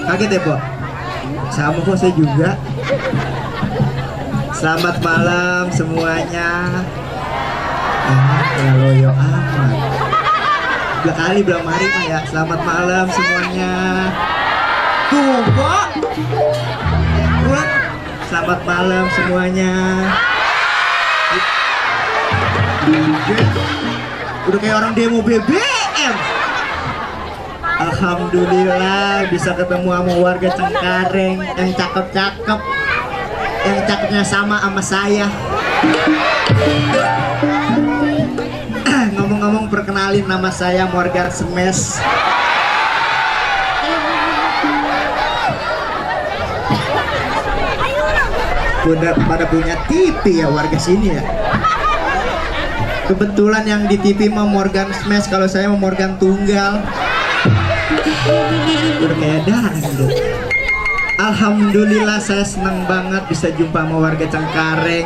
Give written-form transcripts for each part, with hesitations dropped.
Kaget ya, Bo? Sama kok saya juga. Selamat malam semuanya. Ya loyo amat. Belah kali belah mari mah ya. Selamat malam semuanya. Tuh, kok. Selamat malam semuanya. Udah kayak orang demo BBM. Alhamdulillah bisa ketemu sama warga Cengkareng yang cakep-cakep, yang cakepnya sama saya. Ngomong-ngomong, perkenalin, nama saya Morgan Smash. Pada punya TV ya warga sini ya. Kebetulan yang di TV mah Morgan Smash, kalau saya mau Morgan Tunggal. Udah kayak dangdut. Alhamdulillah saya senang banget bisa jumpa sama warga Cengkareng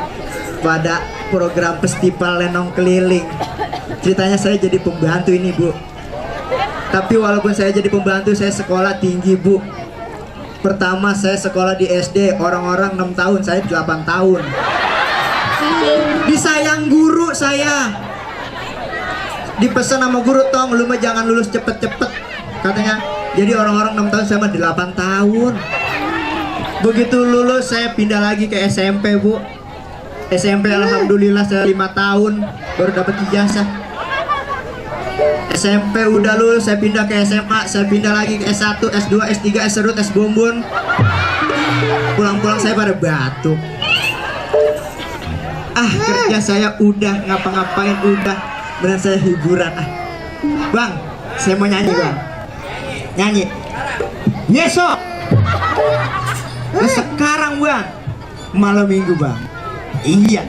pada program festival Lenong Keliling. Ceritanya saya jadi pembantu ini, Bu. Tapi walaupun saya jadi pembantu, saya sekolah tinggi, Bu. Pertama saya sekolah di SD, orang-orang 6 tahun, saya 8 tahun. Disayang guru saya. Dipesan sama guru, tong lu mah jangan lulus cepet-cepet katanya. Jadi orang-orang 6 tahun, saya mah 8 tahun. Begitu lulus saya pindah lagi ke SMP, Bu. SMP alhamdulillah saya 5 tahun baru dapat ijazah. SMP udah lulus saya pindah ke SMA, saya pindah lagi ke S1, S2, S3, S serut, S bombon. Pulang-pulang saya pada batuk. Kerja saya udah, ngapa-ngapain udah, benar saya hiburan. Bang, saya mau nyanyi, Bang. Nyanyi. Nyesok. Sekarang, Bang. Malam minggu, Bang. Iya.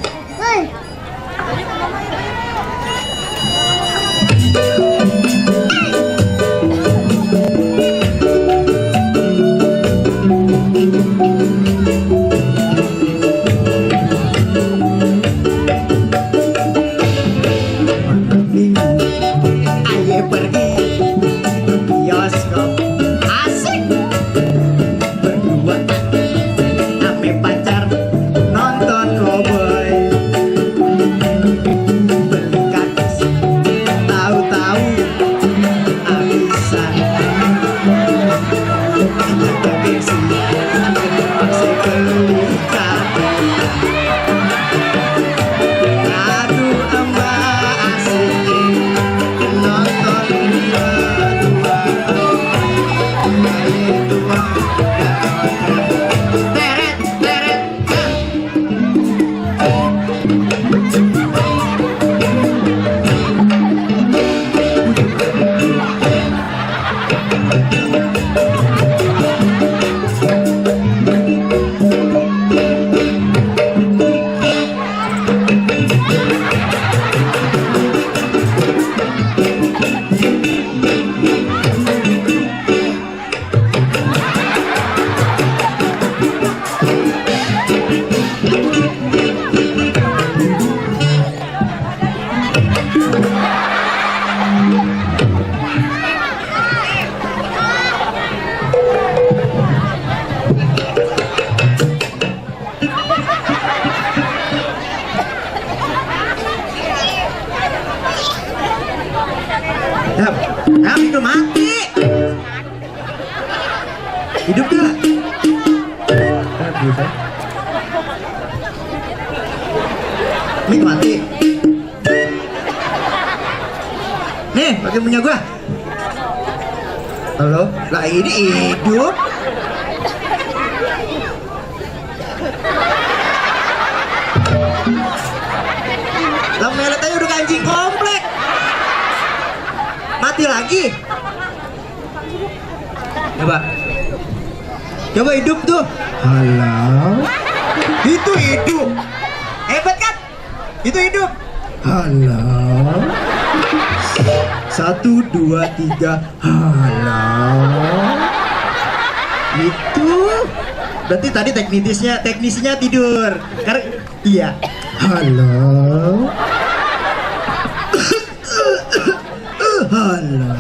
Itu mati. Hidup gak? Mik mati. Nih, pakai punya gua. Halo, lah ini hidup. Lah melet aja udah anjing komplek. Mati lagi. Coba hidup tuh. Halo. Itu hidup. Hebat kan? Itu hidup. Halo. 1, 2, 3. Halo. Itu. Berarti tadi teknisnya tidur. Karena iya. Halo. Halo.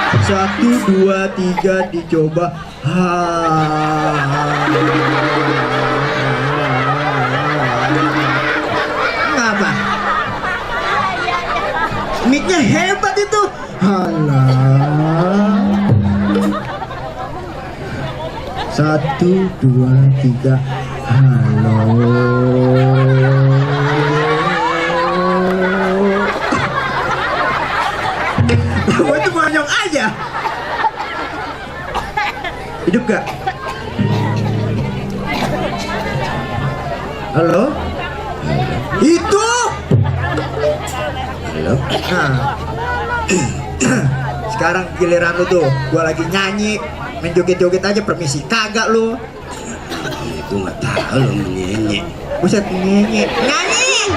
1, 2, 3 dicoba. Apa? Mic-nya hebat itu. Halah. 1, 2, 3. Halo. Gue itu monyong aja. Hidup gak? Halo? Itu? Halo? Nah. Sekarang giliran lu tuh. Gua lagi nyanyi, main joget-joget aja, permisi kagak lu. Gue nggak tahu lo menyanyi. Buset, nyanyi. Nyanyi!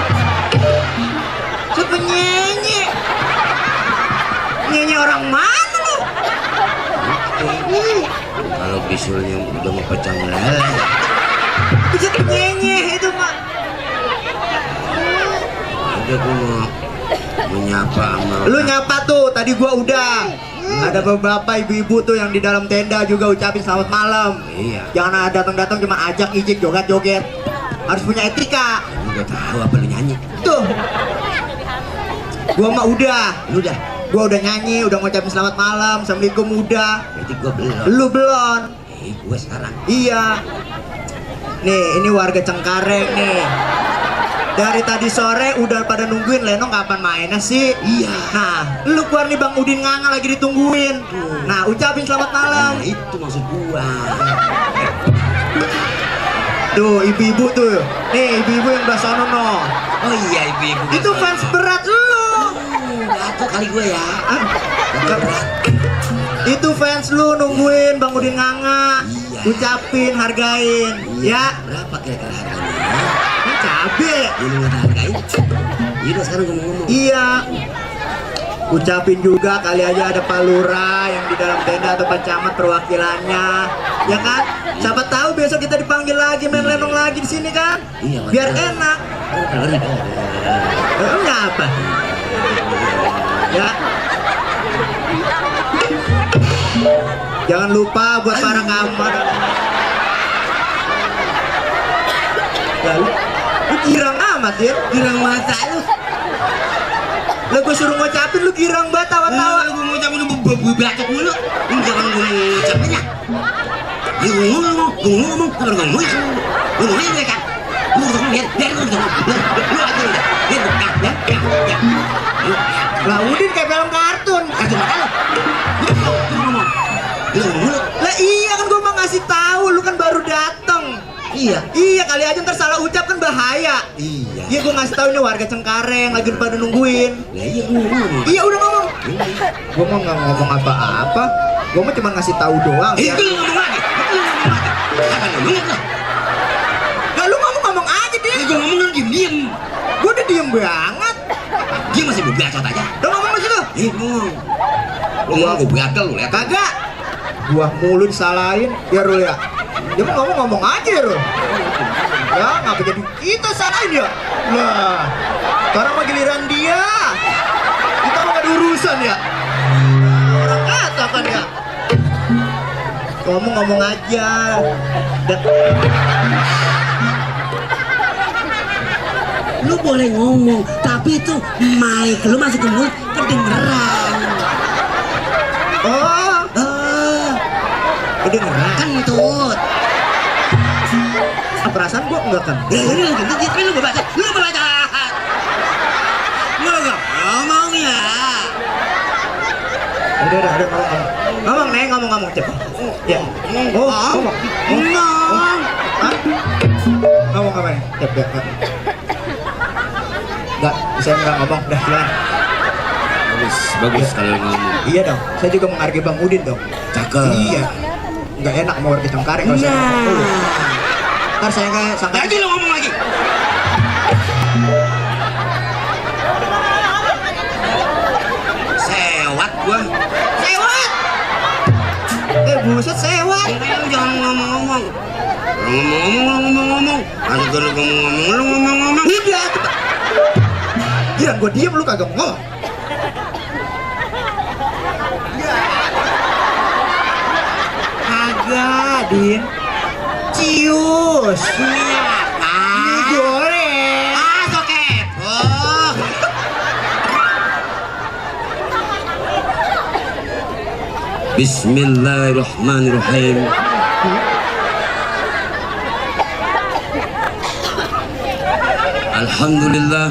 Siapa nyanyi? Nyanyi orang mana lu? Kalau bisulnya udah mau pecah meleleh. Buset, nyanyi itu mah. Udah gue mau menyapa sama Lu nyapa tuh, tadi gua udah. Ada beberapa ibu-ibu tuh yang di dalam tenda juga ucapin selamat malam. Iya. Jangan datang-datang cuma ajak ijik joget-joget. Harus punya etika. Gue gak tahu apa lu nyanyi. Tuh. Gua mah udah. Lu dah. Gua udah nyanyi, udah ngucapin selamat malam, assalamualaikum udah. Berarti gue belum. Lu belum. Gue sekarang. Iya. Nih, ini warga Cengkareng nih. Dari tadi sore udah pada nungguin Lenong kapan mainnya sih? Iya. Nah, lu keluar nih Bang Udin Nganga lagi ditungguin. Nah, ucapin selamat malam. Nah, itu maksud gua. Tuh, ibu-ibu tuh. Nih, ibu-ibu yang belah sono no. Oh iya ibu-ibu. Itu fans berat lu. Gatel kali gue ya. Ah, itu fans lu nungguin Bang Udin Nganga. Iya. Ucapin, hargain. Ya. Berapa kira-kira harganya? Ini cabe. Ini nggak hargain. Iya udah sekarang gue mau ngomong. Iya. Ucapin juga kali aja ada Pak Lurah yang di dalam tenda atau Pak Camat perwakilannya. Ya kan? Siapa tahu besok kita dipanggil lagi main lenong lagi di sini kan? Iya, Biar betul. enak. Enggak apa? Ya. Jangan lupa buat para kamar. Lalu, lu girang amat ya? Girang mata lu. Lah gue suruh ngucapin lu girang banget tawa-tawa. Gue mau ngucapin lu bacot mulu. Ini jangan gue mau ngucapinnya. Ya gue ngomong, baru ngomong itu. Gue ngomong mereka. Lu ngomong biar lu ngomong. Lu aja udah. Ya. Lah Udin kayak film kartun. Kartu mata lu. Lu ngomong. Lu ngomong mulu. Lah iya kan gue mau ngasih tahu lu kan baru dateng. Iya. Iya kali aja ntar salah ucap kan bahaya. Iya. Iya gue ngasih tahu ini warga Cengkareng lagi pada nungguin. Lah iya gue ngomong. Iya udah ngomong. Gue mau nggak ngomong apa-apa. Gue mau cuma ngasih tahu doang. Itu lu ngomong lagi. Apa ngomongnya tuh? Lah lu ngomong aja dia. Gue ngomong lu diem. Gue udah diem banget. Dia masih bacot aja. Udah ngomong di situ. Ngomong. Lu ngomong gue gatel lu lihat. Kagak. Gua mulu disalahin. Ya Rul ya. Dia mau ngomong aja ya Rul. Ya ngapa jadi kita salahin ya? Lah. Sekarang mah giliran dia. Kita mah gak ada urusan ya. Orang katakan ya. Ngomong aja. Lu boleh ngomong, tapi itu mic lu masuk ke mulut kedengeran. Oh. Kedengeran. Kentut. Perasaan gua enggak kan. Ya ini lu baca. Lu ngomong ya. Udah ngomong Neng, ngomong cepet. Ya. Oh, ngomong. Hah? Ngomong apa nih? Cepet. Enggak, saya enggak ngomong, udah silakan. Bagus kalau ngomong. Iya dong, saya juga menghargai Bang Udin dong. Cakep. Iya. Enggak enak mau warga Cengkareng kalau saya ngomong dulu. Ntar saya kayak sangka. Lagi lu ngomong lagi. Sewat gua. Sewat. Buset sewat. Lu jangan ngomong-ngomong. Ngomong-ngomong. Nanti lu ngomong-ngomong. Udah. Gila gua diem lu kagak ngomong. Ya. Din? Cius. Iya, Mie goreng. Ah, so kepo. Bismillahirrahmanirrahim. Alhamdulillah.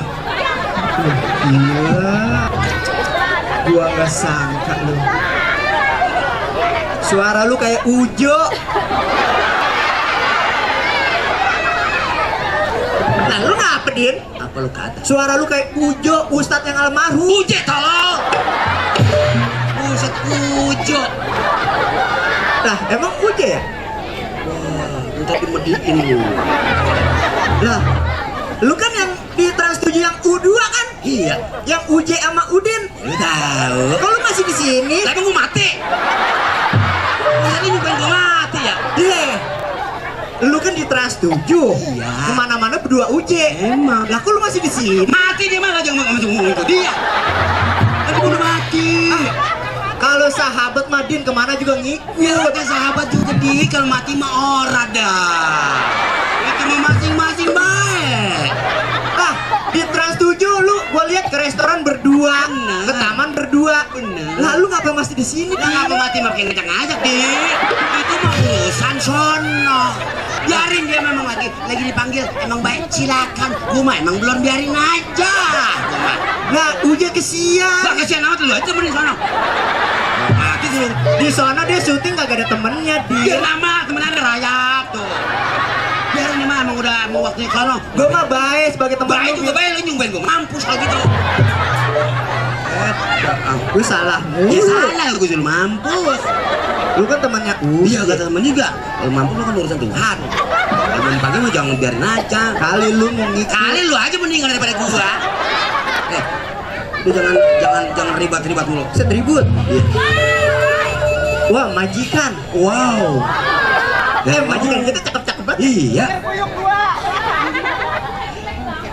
Gila. Gua nggak sangka lu. Suara lu kayak Ujo. Nah, lu ngapa, Din? Apa lu kata? Suara lu kayak Ujo, Ustadz yang almarhum. Uje tolong. Buset Ujo. Nah, emang Ujo ya? Wah, minta dimediin lu. Lah, lu kan yang di Trans 7 yang U2 kan? Iya. Yang UJ sama Udin. Lu tahu. Kok lu masih di sini? Tapi gua mati. Masa ini bukan gua mati ya? Deh. Lu kan di Trans 7. Iya. Kemana-mana berdua UJ. Emang. Lah kok lu masih di sini? Mati dia malah jangan ngomong itu dia. Tapi gua udah mati. Kalau sahabat Madin kemana juga ngikut. Ya udah sahabat juga di kalau mati mah ora dah. Itu mah masing-masing baik. Ah, di Trans 7 lu gua lihat ke restoran berdua, Bener. ke taman berdua. Bener. Lah lu ngapa masih di sini? Nah, ngapa mati makin kencang aja, Dik? Itu mah urusan sono. Biarin dia memang lagi dipanggil, emang baik silakan. Gua mah emang belum biarin aja. Gua mah. Lah, UJ kesian. Gak kasihan amat lu aja mending sono. Mati dulu. Di sana dia syuting gak ada temennya, Dia Din. lama temenan rayap tuh. Biarin dia mah emang udah mau waktunya sono. Gua mah baik sebagai teman Baik lu. juga baik lu nyumbain gua mampus kalau gitu. Lu salah Ya mulu. salah gua suruh mampus. Lu kan temannya Iya UJ. kata temen juga. Kalau mampus lu kan urusan Tuhan. Kalau mau dipanggil mah jangan biarin aja. Kali lu mau ngikut. Kali lu aja mendingan daripada gua. Lu jangan ribet-ribet mulu. Setribut. Iya. Wah, majikan. Wow. Majikan kita cakep-cakep banget. Iya.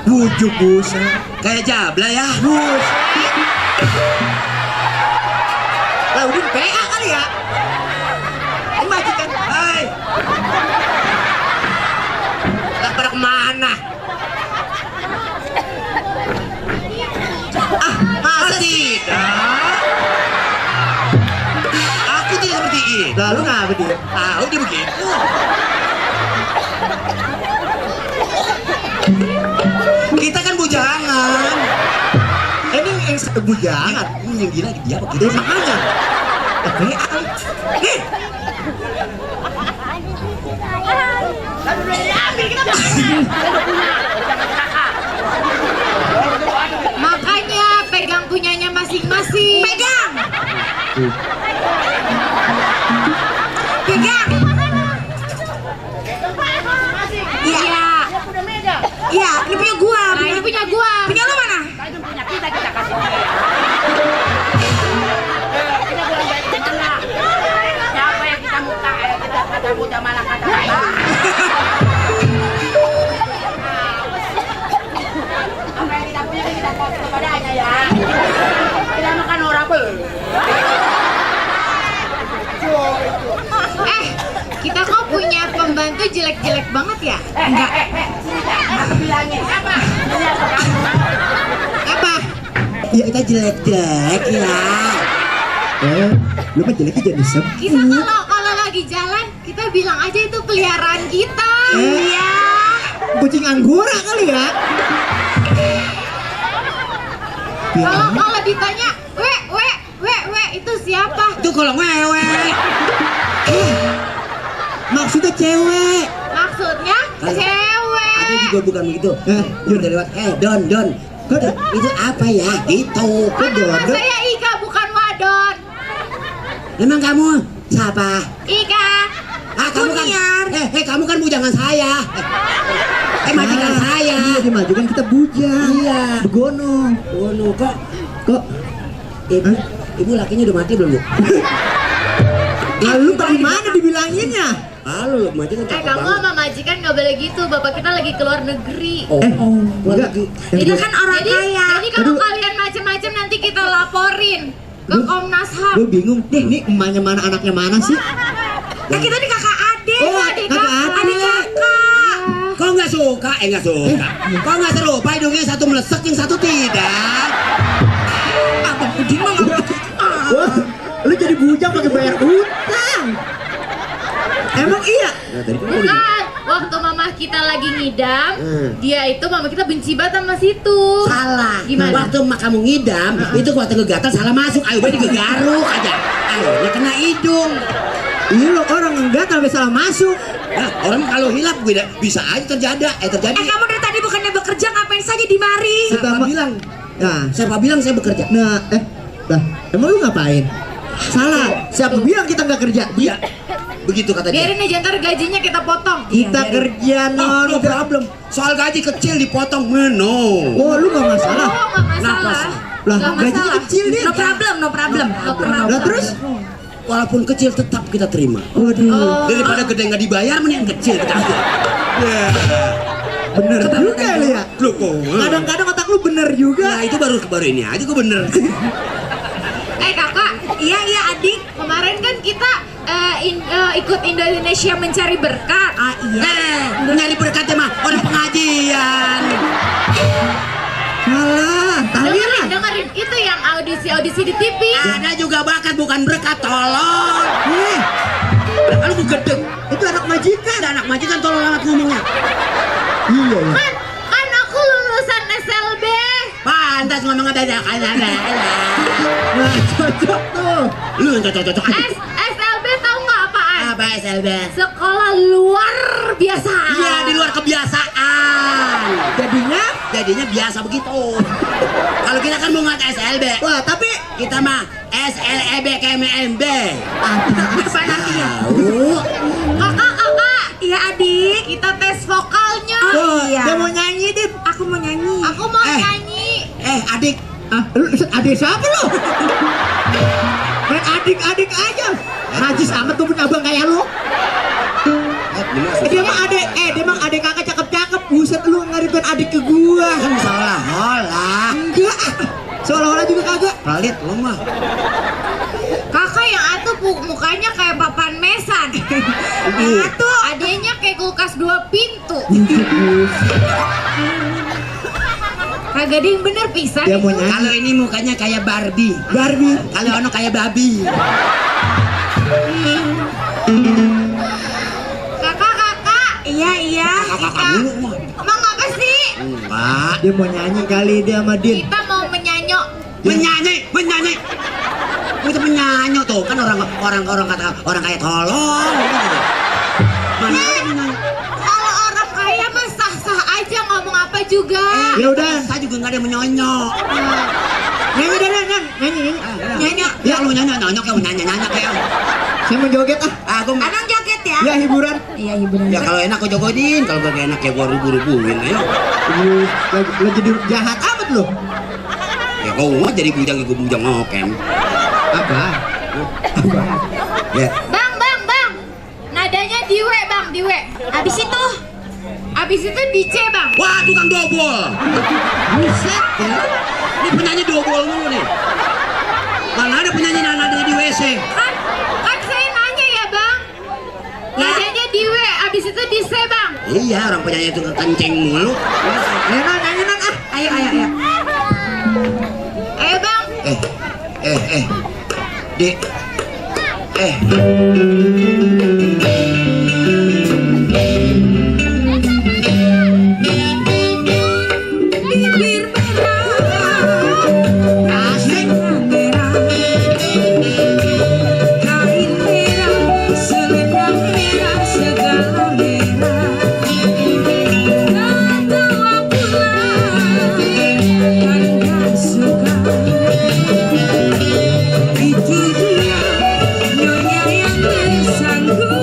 Bujuk busa. Kayak jabla ya. Bus. Lah Udin PA kali ya? Ini majikan. Hai. Lah pada kemana? Ah, masa Tidak. Aku tidak seperti ini. Lalu ngapa dia? Tahu dia begitu. Kita kan bujangan. Ini yang bujangan. Ini yang gila dia apa Dia kita? makanya. PA kali. Nih. Makanya pegang punyanya masing-masing. Pegang. Pegang. Iya. Iya, ini punya gua. Nah, ini punya gua. Punya lu mana? Punya kita kasih dia. Kita bilang baik mana? Siapa yang kita muka? Kita kata muda malah kata kata. Apa yang kita punya kita kasih kepadanya ya. Kita makan orang ber. Kita kok punya pembantu jelek-jelek banget ya? Enggak. Aku bilangin apa? Ini apa kamu? Apa? Ya kita jelek-jelek ya. Lu mah jeleknya jadi sebut. Kita kalau lagi jalan, kita bilang aja itu peliharaan kita. Iya. Kucing anggora kali ya. Kalau ditanya, we, itu siapa? Itu kalau ngewe. Maksudnya cewek. Maksudnya Ada cewek. juga bukan begitu. Lu udah lewat. Don. Itu apa ya? Itu. Kan nama saya Ika bukan Wadon. Emang kamu siapa? Ika. Kamu kan. Kuniar. Kamu kan bujangan saya. Majikan saya. Iya, dimajukan kita bujang. Iya. Begono. Oh, no, kok ibu lakinya udah mati belum, Bu? Lalu bagaimana dibilanginnya? Lu mati kan cakep Kamu banget. sama majikan nggak boleh gitu. Bapak kita lagi keluar negeri. Enggak. Itu kan orang Jadi- kaya. Jadi kalau Aduh. kalian macem-macem nanti kita laporin ke Komnas HAM. Gue bingung. Nih emaknya mana, anaknya mana sih? Kita nih kakak adik. Oh, adik kakak. Kok nggak suka? Nggak suka. Kok nggak serupa hidungnya satu melesek yang satu tidak? Abang Udin mah Wah, lu jadi bujang pakai bayar utang. Emang iya? Bukan, waktu mama kita lagi ngidam, dia itu mama kita benci banget sama situ. Salah. Gimana? Waktu kamu ngidam, itu waktu ngegatal salah masuk. Ayo berarti gegaruk aja. Akhirnya kena hidung. Iya lo orang enggak tapi salah masuk. Nah, orang kalau hilap bisa aja terjadi. Terjadi. kamu dari tadi bukannya bekerja ngapain saja di mari? Siapa bilang? Nah, Siapa bilang saya bekerja? nah, lah, emang lu ngapain? Salah. Siapa bilang kita nggak kerja? Iya. Begitu kata dia. Biarin aja ntar gajinya kita potong. Kita kerja Oh, no non. problem. Soal gaji kecil dipotong, no. Oh, lu nggak masalah. Oh, nggak Kenapa masalah. sih? Lah, Nggak gajinya masalah. kecil dia. No problem. Lah terus? Walaupun kecil tetap kita terima. Waduh, Daripada gede nggak dibayar, mending kecil kita ambil. Ya. bener juga lu ya. Lu kok? Kadang-kadang otak lu bener juga. Nah itu baru ini aja gue bener. Kakak, Iya adik. kemarin kan kita ikut Indonesia mencari berkat. Nyari berkatnya mah orang pengajian. Salah, tahlilan. Dengerin itu yang audisi di TV. Ada juga bakat bukan berkat, tolong. Eh, Kalau gue gede, itu anak majikan. ada anak majikan tolong amat ngomongnya. Iya ya. Kan aku lulusan SLB. Pantas ngomongnya beda kan ada. Nah, cocok tuh. Lu yang cocok-cocok aja. SLB tahu nggak apaan? Apa SLB? Sekolah luar biasa. Iya di luar kebiasaan. Jadinya biasa begitu. Kalau kita kan mau ngat SLB, wah, tapi kita mah SLEB KMMB. Apa nantinya? Tahu? Kakak, Iya adik. kita tes vokalnya. tuh, iya. dia mau nyanyi, Dim. Aku mau nyanyi. Aku mau Eh. nyanyi. Adik, Ah, lu adik siapa lu? Main adik-adik aja. Najis amat tuh punya abang kayak lu. Dia mah adik kakak cakep-cakep. Buset lu ngaritin adik ke gua. kan salah olah. Enggak. Seolah-olah juga kagak. Pelit lu mah. Kakak yang atuh mukanya kayak papan mesan. Iya. Tuh adanya kayak kulkas 2 pintu. Kagak ada yang bener pisan. Dia mau itu. nyanyi. Kalau ini mukanya kayak Barbie. Kalau ono kayak babi. Kakak. Iya. Kakak mulu mah. Emang apa sih? Enggak. Dia mau nyanyi kali dia sama Din. Kita mau menyanyok. Menyanyi. Itu menyanyi tuh kan orang kata orang kayak tolong. Mana ada menyanyi? Kalau orang kaya mah sah-sah aja ngomong apa juga. Ya udah. Saya juga nggak ada yang menyonyok. Nyanyi dah, nyanyi. Nyanyi. Ya lu nyonyok ya nyanyi kayak. Saya mau joget ah. Aku Abang joget ya? Ya hiburan. Iya hiburan. ya kalau enak aku jogotin, kalau gak enak ya gua rubu-rubuin ayo. Lu jadi jahat amat lu. Ya kau mah jadi bujang ngokem. Apa? Ya. Bang. Nadanya di W, Bang, di W. Abis Abis itu di C, Bang. Wah, tukang dobol. Buset ya. Ini penyanyi dobol mulu nih. Mana ada penyanyi nadanya di WC. Kan saya nanya ya, Bang. Nadanya di W, abis itu di C, Bang. Iya, orang penyanyi itu kenceng mulu. Nyanyi non ah. Ayo. Ayo, Bang. Dek. Bibir merah, Asik. merah, kain merah, selendang merah, segala merah. Tak tahu pulang, kan suka. Itu dia nyonya yang bersangkutan.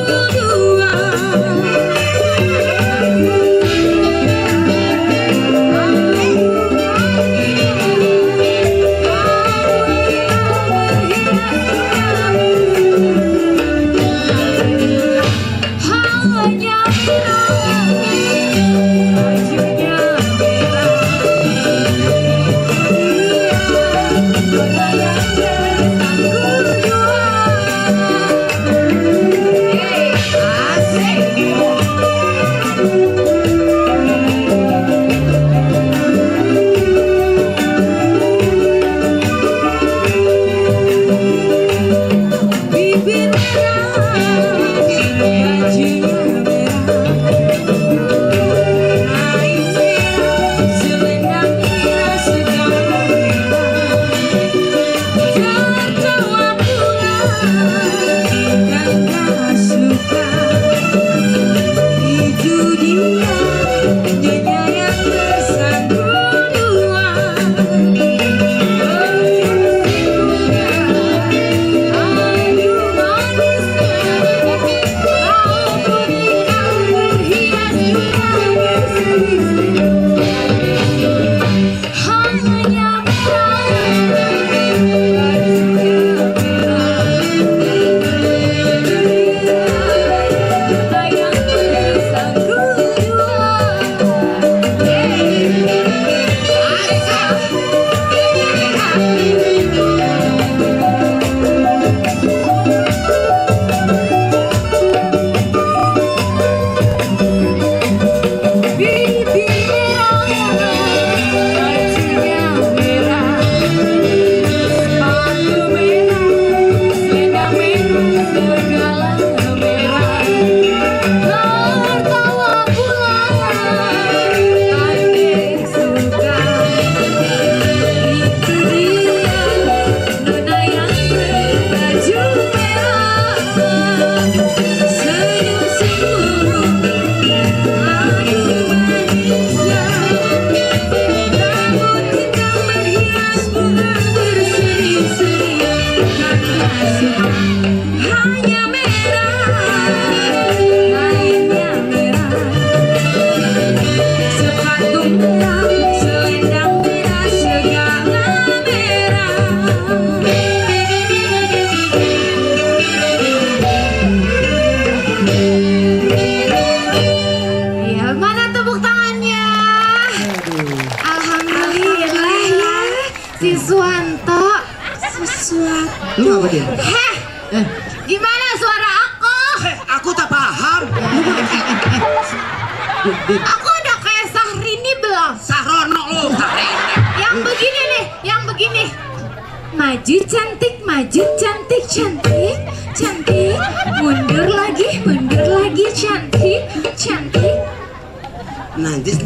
Siswanto sesuatu. Lu apa dia? Heh, gimana suara aku? Aku tak paham. Aku udah kayak Sahrini belum? Sarono lu. Yang begini nih, yang begini. Maju cantik, cantik, cantik. Mundur lagi, cantik, cantik. Najis.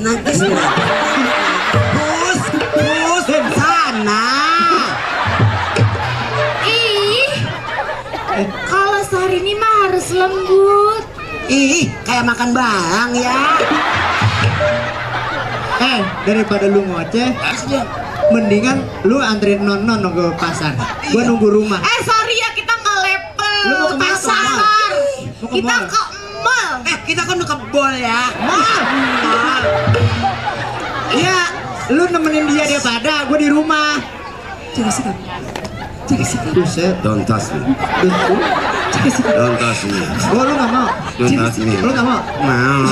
Pus, sana. Ih, kalau Sahrini mah harus lembut. Ih, kayak makan barang ya. Daripada lu ngoceh, Asli. mendingan lu anterin non ke pasar. Gua nunggu rumah. Sorry ya, kita nggak level Lu mau ke mana? pasar. Mau ke Kita mall? ke mall. Kita kan udah kebol ya. Mal. Iya, lu nemenin dia pada, gua di rumah. Jaga sikap. Buset. Don't touch me. Jaga sikap. Don't touch me. Gua lu nggak mau. Don't touch me. Lu nggak mau? Mau.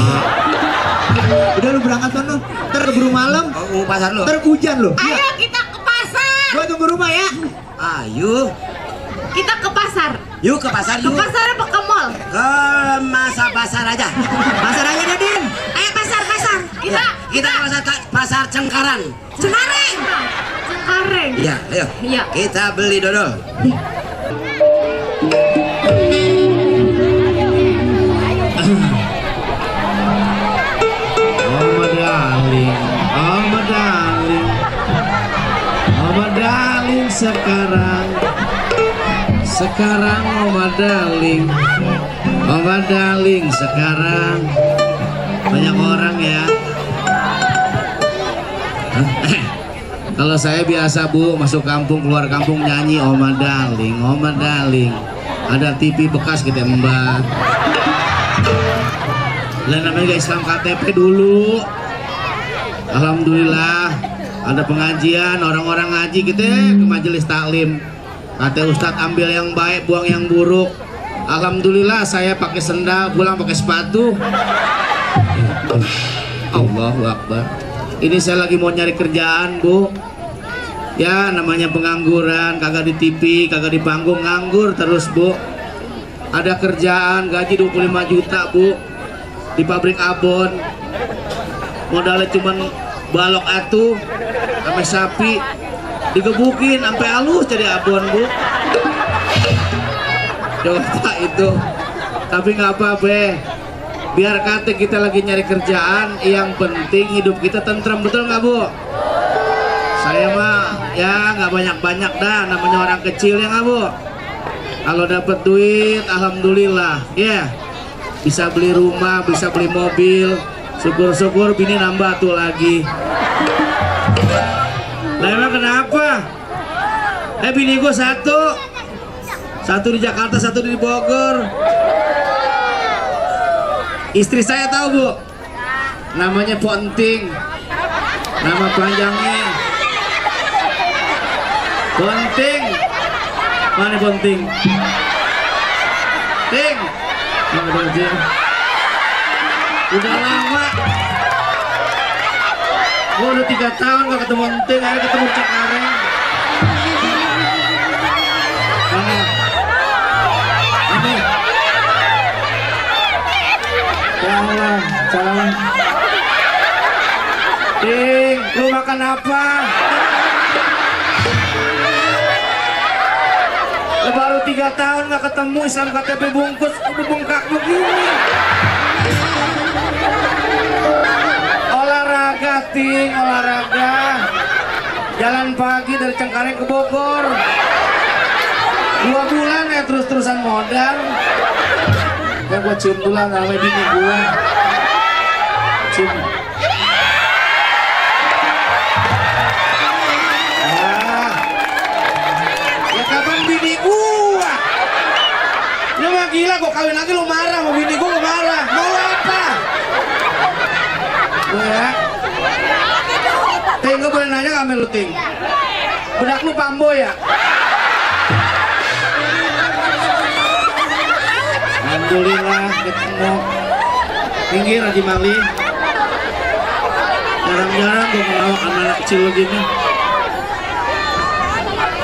Udah lu berangkat sono. Ntar keburu malam. Mau pasar lu? Ntar hujan lu. Ayo kita ke pasar. Gua tunggu rumah ya. Ayo. Kita ke pasar. Yuk ke pasar Ke yuk. pasar apa ke mall? Ke masa pasar aja. Pasar aja Dadin. Ayo pasar. Kita ke pasar Cengkareng. Cengkareng. Iya, ayo. Iya. Kita beli dodol. Sekarang Oma Darling sekarang banyak orang ya. Kalau saya biasa Bu masuk kampung keluar kampung nyanyi Oma Darling. Ada TV bekas gitu ya Mbak. Lah namanya Islam KTP dulu. Alhamdulillah ada pengajian, orang-orang ngaji gitu ya, ke majelis taklim. Kata Ustadz ambil yang baik, buang yang buruk. Alhamdulillah saya pakai sendal, pulang pakai sepatu. Allahu Akbar. Ini saya lagi mau nyari kerjaan Bu. Ya namanya pengangguran, kagak di TV, kagak di panggung, nganggur terus Bu. Ada kerjaan gaji 25 juta Bu, di pabrik abon. Modalnya cuman balok atuh sampai sapi, digebukin sampai halus jadi abon Bu. Coba itu, tapi nggak apa-apa. Biar kata kita lagi nyari kerjaan, yang penting hidup kita tentram, betul nggak Bu? Saya mah ya nggak banyak-banyak dah, namanya orang kecil ya nggak Bu? Kalau dapat duit, alhamdulillah, ya. Bisa beli rumah, bisa beli mobil. Syukur-syukur bini nambah tuh lagi. Lah emang kenapa? Bini gue satu di Jakarta, satu di Bogor. Istri saya tahu bu, namanya Ponting, nama panjangnya Ponting. Mana Ponting? Ting, mana Ting? Udah lama. Gua udah 3 tahun gak ketemu Ting, akhirnya ketemu Cengkareng. Mana? Mana? Ya Allah, salah. Ting, lu makan apa? Baru 3 tahun gak ketemu, Islam KTP bungkus udah bengkak begini. Olahraga Ting, olahraga. Jalan pagi dari Cengkareng ke Bogor. 2 bulan ya terus-terusan modal. Ya gua cium dulu namanya bini gua. Cium. Ya kapan bini gua? Lu mah gila, gua kawin lagi lu marah, mau bini gua marah. Mau apa? Ya. Ting, gua boleh nanya gak sama lu, Ting? Bedak lu pambo ya? Alhamdulillah ketemu. Pinggir Haji Mali. Jarang-jarang gua ngelawak sama anak kecil begini.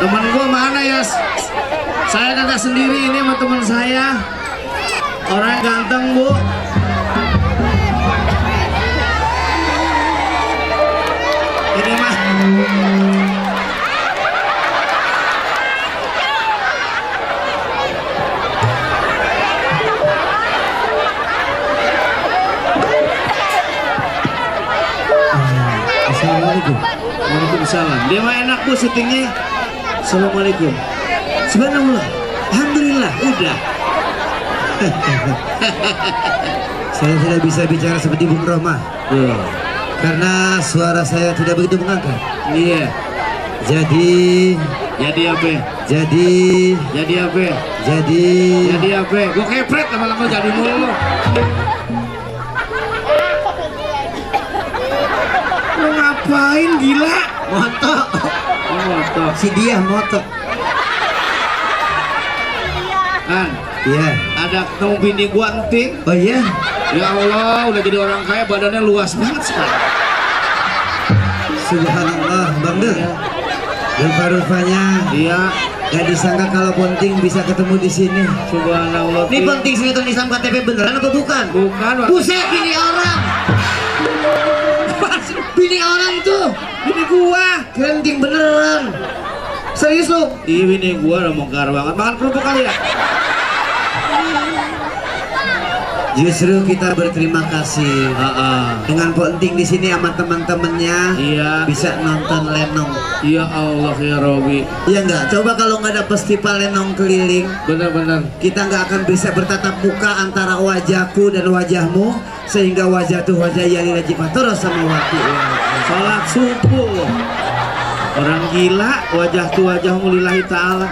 Teman gua mana ya? Saya kagak sendiri, ini sama teman saya. Orang ganteng bu. Ini mah Assalamualaikum. Waalaikumsalam. Dia mah enak bu syutingnya. Assalamualaikum. Subhanallah. Alhamdulillah. Udah. Saya tidak bisa bicara seperti Bung Roma karena suara saya tidak begitu mengangkat. Iya. Jadi apa? Jadi apa? Jadi apa? Gua kepret lama-lama jadi mulu. Lu ngapain gila? moto. Oh, moto. Si dia moto. Kan? Iya. Ada ketemu bini gua Entin. Oh iya. Ya Allah, udah jadi orang kaya, badannya luas banget sekarang. Subhanallah, Bang Del. Rupa-rupanya Iya, gak disangka kalau Ponting bisa ketemu di sini. subhanallah. Ini penting sinetron Islam KTP beneran apa bukan? Bukan, Pak. Buset, bini orang. Bini orang itu. Bini gua. Kerenting beneran. Serius lu? Iya, bini gua udah mongkar banget. Makan kerupuk kali ya? Justru kita berterima kasih dengan Ponting di sini sama teman-temannya. Iya. Bisa nonton Lenong. Ya Allah ya Robi. Iya nggak? Coba kalau nggak ada festival Lenong keliling, Benar-benar. kita nggak akan bisa bertatap muka antara wajahku dan wajahmu, sehingga wajah tuh wajah Yali Raji Patoro sama Wati. Salat subuh. Orang gila, wajah tuh wajahmu lillahi ta'ala.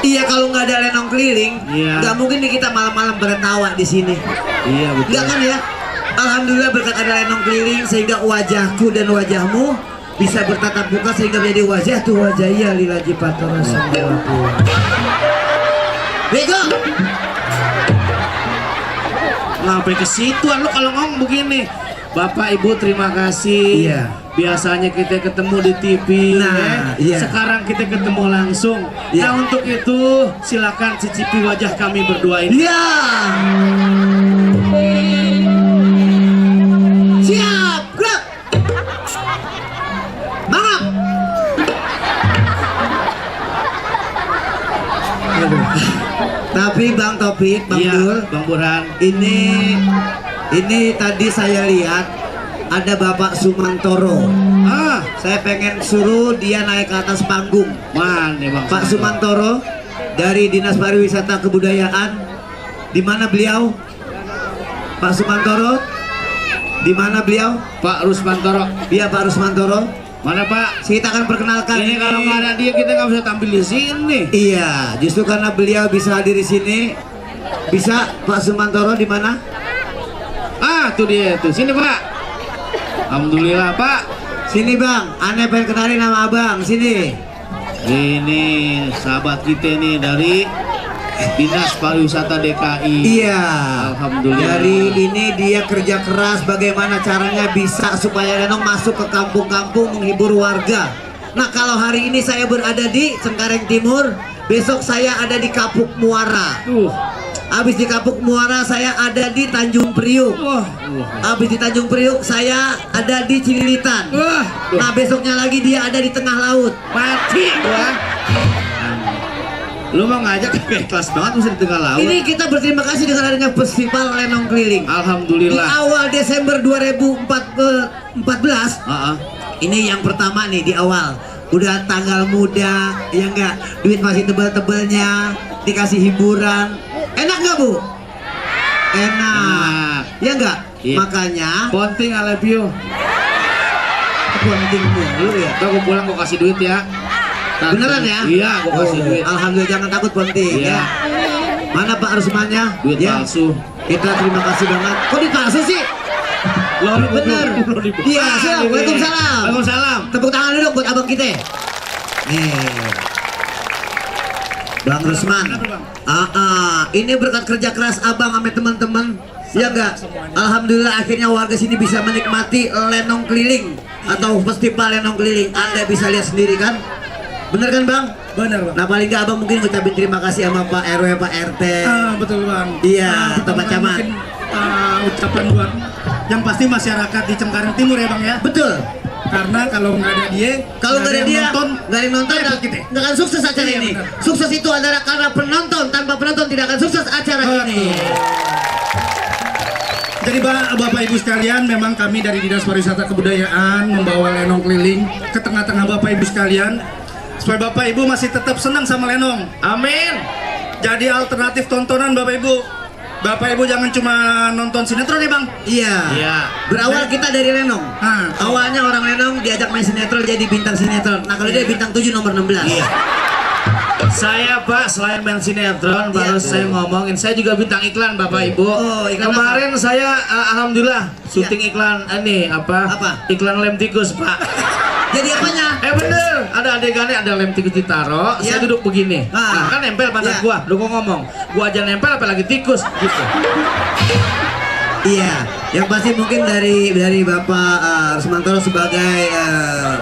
Iya, kalau nggak ada Lenong keliling, Iya. nggak mungkin nih kita malam-malam bertawa di sini. Iya betul. Nggak kan ya? Alhamdulillah berkat ada Lenong keliling sehingga wajahku dan wajahmu bisa bertatap muka sehingga menjadi wajah tuh wajah Yali Raji Patoro sama Wati. Bego. Sampai ke situ lu kalau ngomong begini. Bapak Ibu terima kasih. Iya. Biasanya kita ketemu di TV, Nah, iya. Sekarang kita ketemu langsung. Iya. Nah untuk itu silakan cicipi wajah kami berdua ini. Iya. Siap, gerak. Mangap. Tapi Bang Topik, Bang Iya, Dul, Bang Burhan. ini tadi saya lihat ada Bapak Sumantoro. Saya pengen suruh dia naik ke atas panggung. Mana Bang? Pak Sumantoro, dari Dinas Pariwisata Kebudayaan. Di mana beliau? Pak Sumantoro. Di mana beliau? Pak Rusmantoro. Iya, Pak Rusmantoro. Mana Pak? Kita akan perkenalkan Ini kalau nggak ada dia kita nggak bisa tampil di sini. Iya, justru karena beliau bisa hadir di sini. Bisa Pak Sumantoro di mana? Ah, tuh dia tuh. Sini Pak. Alhamdulillah Pak. Sini Bang, aneh pengen kenalin nama Abang, sini. Ini sahabat kita nih dari Dinas Pariwisata DKI. Iya. Alhamdulillah. Dari ini dia kerja keras bagaimana caranya bisa supaya Lenong masuk ke kampung-kampung menghibur warga. Nah, kalau hari ini saya berada di Cengkareng Timur, besok saya ada di Kapuk Muara. Habis di Kapuk Muara saya ada di Tanjung Priuk. Habis di Tanjung Priuk saya ada di Cililitan. Nah, besoknya lagi dia ada di tengah laut. Mati gua. Lu mau ngajak kayak kelas banget mesti di tengah laut. Ini kita berterima kasih dengan adanya festival Lenong Keliling. Di Alhamdulillah. awal Desember 2014, ini yang pertama nih di awal. Udah tanggal muda, ya enggak? Duit masih tebel-tebelnya, dikasih hiburan. Enak nggak Bu? Enak. Ya enggak? Iya. Makanya Ponting I love you. penting dulu ya. Gua pulang gua kasih duit ya. Beneran ya? Iya, gua kasih duit. Alhamdulillah, jangan takut penting Iya. ya. Mana Pak Rusmannya? Duit Ya. palsu. Kita terima kasih banget. Kok dipalsu sih? Bener. Iya, siap. Waalaikumsalam. Waalaikumsalam. Tepuk tangan dulu buat abang kita. Nih. Bang Rusman. Ini berkat kerja keras abang sama teman-teman. Ya enggak? Alhamdulillah akhirnya warga sini bisa menikmati Lenong Keliling atau festival Lenong Keliling. Anda bisa lihat sendiri kan? Bener kan Bang? Benar Bang. Nah paling nggak abang mungkin ngucapin terima kasih sama Pak RW, Pak RT. Betul Bang. Iya, pertama Pak Camat. mungkin, ucapan buat yang pasti masyarakat di Cengkareng Timur ya Bang ya. Betul. Karena kalau nggak ada dia, Kalau nggak ada yang dia, nonton, nggak ada yang nonton, repot kita. nggak akan sukses acara Iya, ini. benar. Sukses itu adalah karena penonton. Tanpa penonton tidak akan sukses acara ini. Jadi Bapak Ibu sekalian, memang kami dari Dinas Pariwisata Kebudayaan membawa Lenong Keliling ke tengah-tengah Bapak Ibu sekalian supaya Bapak Ibu masih tetap senang sama Lenong. Amin. Jadi alternatif tontonan Bapak Ibu. Bapak Ibu jangan cuma nonton sinetron ya Bang. Iya. Iya. Berawal kita dari Lenong. Nah, Awalnya orang Lenong diajak main sinetron jadi bintang sinetron. Nah kalau dia bintang 7 nomor 16. Iya. Saya Pak selain main sinetron baru saya ngomongin saya juga bintang iklan Bapak Ibu. Oh, iklan Kemarin saya alhamdulillah syuting iklan ini apa? Iklan lem tikus Pak. Jadi apanya? Bener, ada adegannya ada lem tikus ditaro, saya duduk begini. Nah, kan nempel pantat gua, lu gua ngomong, gua aja nempel apalagi tikus gitu. Iya, yang pasti mungkin dari Bapak Rusmantoro sebagai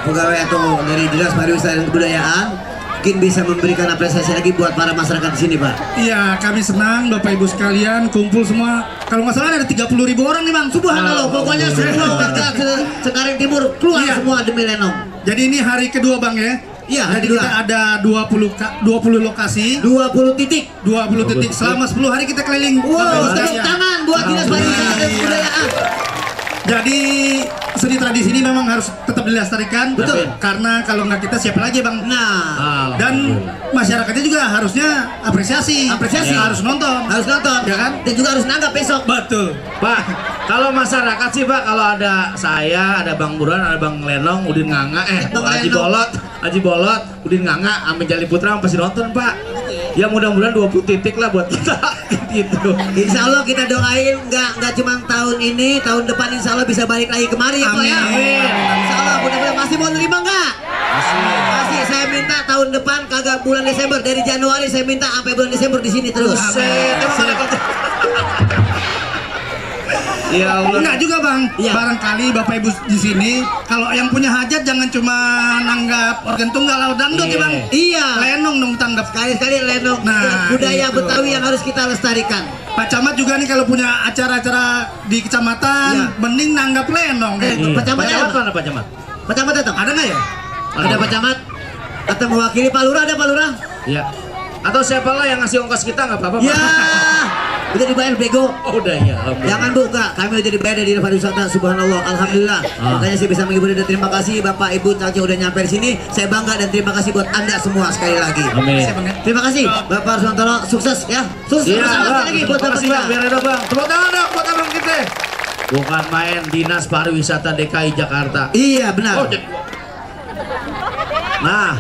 pegawai atau dari Dinas Pariwisata dan Kebudayaan mungkin bisa memberikan apresiasi lagi buat para masyarakat di sini, Pak. iya kami senang Bapak Ibu sekalian kumpul semua. Kalau nggak salah ada 30.000 orang nih Bang. Subhanallah, pokoknya semua warga Cengkareng Timur keluar Iya. semua demi Lenong. Jadi ini hari kedua Bang ya. Iya, hari Jadi kedua. kita ada 20 lokasi, 20 titik. 20 titik selama 10 hari kita keliling. Bapak Wow, Ibu tepuk sekalian. tangan buat Dinas Pariwisata dan Kebudayaan. Jadi seni tradisi ini memang harus tetap dilestarikan. Betul. Karena kalau nggak kita siapa lagi Bang? Nah, Dan masyarakatnya juga harusnya apresiasi. Apresiasi. Harus nonton. harus nonton, Ya kan? Dan juga harus nanggap besok. Betul. Pak, kalau masyarakat sih Pak, kalau ada saya, ada Bang Buran, ada Bang Lenong, Udin Nganga, Bang Haji Lenong. Bolot, Udin Nganga, Amin Jali Putra pasti nonton Pak. Ya mudah-mudahan 20 titik lah buat kita gitu. Insya Allah kita doain nggak cuma tahun ini, tahun depan Insya Allah bisa balik lagi kemari ya Pak ya. Amin. Insya Allah mudah-mudahan masih mau nerima nggak? Masih. Saya minta tahun depan kagak bulan Desember, dari Januari saya minta sampai bulan Desember di sini terus. Buset, emang ada kerja. Ya Allah. Enggak juga Bang. Iya. Barangkali Bapak Ibu di sini kalau yang punya hajat jangan cuma nanggap organ tunggal atau dangdut ya Bang. Iya. Lenong dong tanggap. Sekali-sekali Lenong, Nah, budaya gitu. Betawi yang harus kita lestarikan. Pak Camat juga nih kalau punya acara-acara di kecamatan, Iya. mending nanggap Lenong. Pak Camat ada apa? mana Pak Camat? Pak Camat datang? Ada nggak ya? Ada Pak Camat? Atau mewakili Pak Lurah, ada Pak Lurah? Ya. Atau siapalah yang ngasih ongkos kita nggak apa-apa. Ya, Pak. Udah dibayar bego. Oh, udah ya. Oke. Jangan Bu, enggak. Kami udah dibayar dari Dinas Pariwisata, subhanallah, alhamdulillah. Makanya saya bisa menghibur dan terima kasih Bapak Ibu Caca udah nyampe di sini. Saya bangga dan terima kasih buat Anda semua sekali lagi. Amin. Terima kasih Bapak Rusmantoro, sukses ya. Sukses Iya, bersama Bang. lagi buat Bapak Makasih, kita. Bang. Biar ada Bang. Tepuk tangan dong buat abang kita. Bukan main Dinas Pariwisata DKI Jakarta. Iya benar. Oh, jadi- Nah,